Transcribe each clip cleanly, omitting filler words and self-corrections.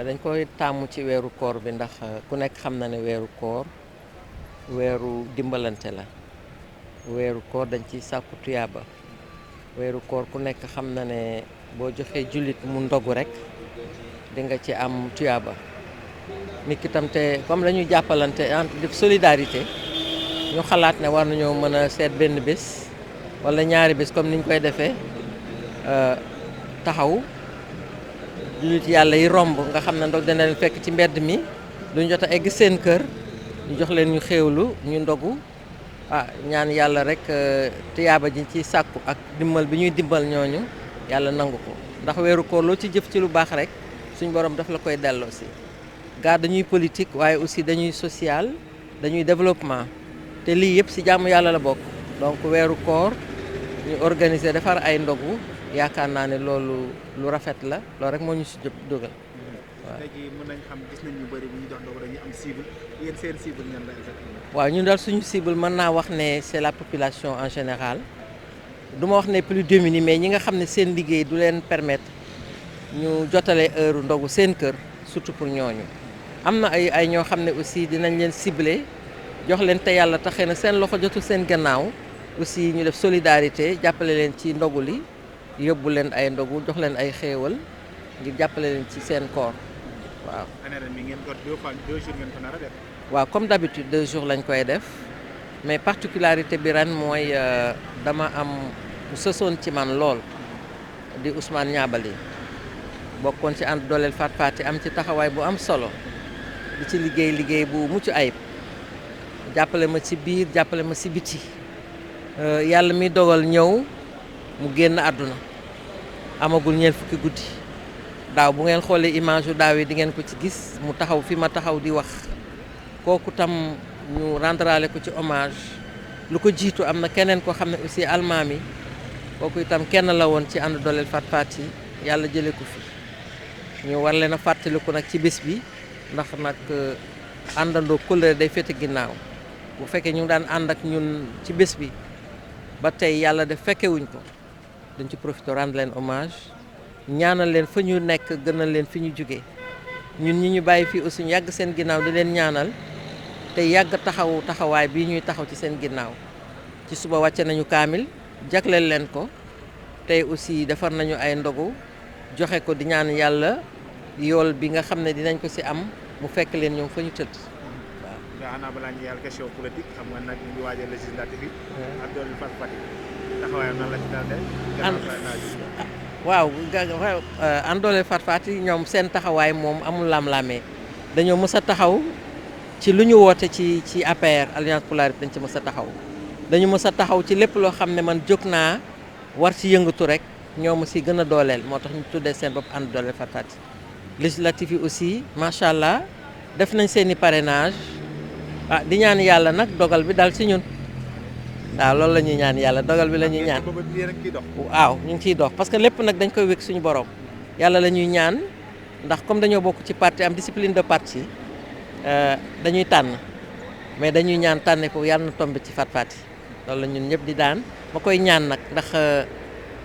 dañ koy tàmm ci weeru koor bi ndax ku nekk xam na ne weeru koor weeru dimbalante la weeru koor dañ ciy sàkku tuyaaba weeru koor ku nekk xam na ne boo joxee jullit mu ndogu rek di nga ci am tuyaaba nit ki tam te comme la ñuy jàppalante entre def solidarité ñu xalaat ne war nañoo mën a seet benn bés wala ñaari bés comme niñ koy defee taxaw jullit yàlla yi romb nga xam ne ndog dana leen fekk ci mbedd mi duñ jot a egg seen kër ñu jox leen ñu xéewlu ñu ndogu ñaan yàlla rek tiyaaba ji ci sàkku ak dimbal bi ñuy dimbal ñooñu yàlla nangu ko ndax weeru koor loo ci jëf ci lu baax rek suñ borom daf la koy delloo si gaa dañuy politique waaye aussi dañuy social dañuy développement te lii yëpp si jàmm yàlla la bokk donc weeru koor ñu organiser defar ay ndogu yaakaar naa ne loolu lu rafet la loolu rek moo ñu si dugal waaw. léegi mën nañ xam gis nañ ñu bëri bu ñu dox ndogu dañuy am cible yéen seen cible ñan la exactement. waaw ñun daal suñu cible mën naa wax ne c'est la population en général du ma wax ne plus démunis mais ñi nga xam ne seen liggéey du leen permettre ñu jotale heure ndogu seen kër surtout pour ñooñu. am na ay ñoo xam ne aussi dinañ leen cibler jox leen te yàlla taxee na seen loxo jotul seen gannaaw aussi ñu def solidarité jàppale leen ci ndogu li yóbbu leen ay ndogu jox leen ay xéewal ngir jàppale leen ci seen koor waaw. année ren mi ngeen ko 2 jours ngeen ko nar a def. waaw comme d'habitude 2 jours lañ koy def mais particularité bi ren mooy dama am sësoon ci man lool di Ousmane Niabali bokkoon ci ànd dooleel Fat Fati am ci taxawaay bu am solo di ci liggéey bu mucc ayib jàppale ma ci biir jàppale ma ci biti yàlla mi dogal ñëw mu génn àdduna amagul ñeent fukki guddi daaw bu ngeen xoolee image yu daaw yi di ngeen ko ci gis mu taxaw fi ma taxaw di wax kooku tam ñu rendrale ko ci hommage lu ko jiitu am na keneen koo xam ne aussi almaami kooku itam kenn la woon ci ànd dooleel Fat Fati yàlla jëlee ko fi ñu war leen a fàttaliku nag ci bés bi ndax nag àndandoo kóllëre day féete ginnaaw bu fekkee ñu ngi daan ànd ak ñun ci bés bi ba tey yàlla def fekkewuñ ko dañ ci profité rendre leen hommage ñaanal leen fa ñu nekk gënal leen fi ñu jógee ñun ñi ñu bàyyi fii aussi ñu yàgg seen ginnaaw di leen ñaanal te yàgg taxawaay bii ñuy taxaw ci seen ginnaaw ci suba wàcce nañu kaamil jagleel leen ko tey aussi defar nañu ay ndogu joxe ko di ñaan yàlla yool bi nga xam ne dinañ ko ci am mu fekk leen ñoom fa ñu tëdd waaw. nga xanaa balaa ñu yàlla question politique xam nga nag ñu ngi waajal législative yi. ak doole Fat Fati taxawaayam nan la ci daal de. waaw àndoole Fat Fati ñoom seen taxawaay moom amul lam-lamee dañoo mës a taxaw ci lu ñu woote ci APR Alliance pour la République dañ ci mës a taxaw dañu mës a taxaw ci lépp loo xam ne man jóg naa war ci yëngatu rek ñoom si gën a dooleel moo tax ñu tuddee seen bopp ànd dooleel Fat Fati législative yi aussi macha allah def nañ seen i parrainage di ñaan yàlla nag dogal bi dal ci ñun waaw loolu la ñuy ñaan yàlla dogal bi la ñuy ñaan waaw ñu ngi ciy dox parce que lépp nag dañ koy wékk suñu borom yàlla la ñuy ñaan ndax comme dañoo bokk ci parti am discipline de parti dañuy tànn mais dañuy ñaan tànne ko yàlla na tombe ci Fat Fati loolu la ñun ñëpp di daan ma koy ñaan nag ndax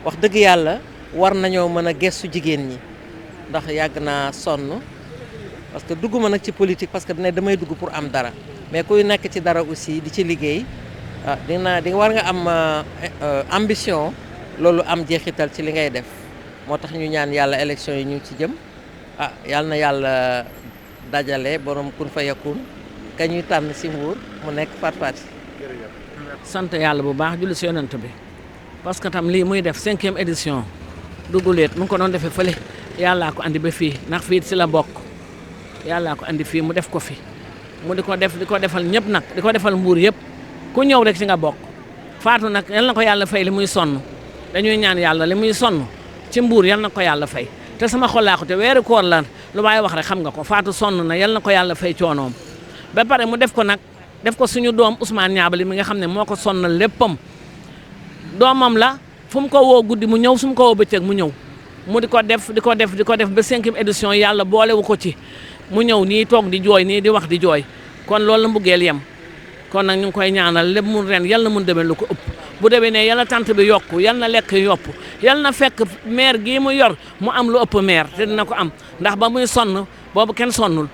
wax dëgg yàlla war nañoo mën a gestu jigéen ñi ndax yàgg naa sonn parce que dugguma nag ci politique parce que damay dugg pour am dara mais kuy nekk ci dara aussi di ci liggéey di nga war nga am ambition loolu am jeexital ci li ngay def moo tax ñu ñaan yàlla élection yi ñu ci jëm yàlla na yàlla dajale borom kun fa yakun ka ñuy tànn si Mbour mu nekk Fat Fati. sant yàlla bu baax julli si yonent bi parce que tam lii muy def 5e édition duguleet mu ngi ko doon defee fële yàllaa ko andi ba fii ndax fii si la bokk yàllaa ko andi fii mu def ko fi mu di ko defal ñëpp nag di ko defal Mbour yëpp ku ñëw rek si nga bokk Fatou nag yal na ko yàlla fay li muy sonn dañuy ñaan yàlla li muy sonn ci Mbour yal na ko yàlla fay te sama xol laa ko te weeru koor la lu waaye wax rek xam nga ko Fatou sonn na yal na ko yàlla fay coonoom ba pare mu def ko nag def ko suñu doom Ousmane Niabali mi nga xam ne moo ko sonnal léppam doomam la fu mu ko woo guddi mu ñëw su mu ko woo bëccëg mu ñëw mu di ko def ba 5e édition yàlla boolewu ko ci mu ñëw nii toog di jooy nii di wax di jooy kon loolu la mbugeel yem kon nag ñu ngi koy ñaanal lépp mu ren yal na mun demee lu ko ëpp bu demee ne yal na tant bi yokku yal na lekk yopp yal na fekk maire gii mu yor mu am lu ëpp maire te dina ko am ndax ba muy sonn boobu kenn sonnul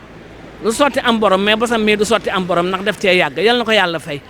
lu sotti am borom mais bosam mii du sotti am borom ndax def cee yàgg yal na ko yàlla fay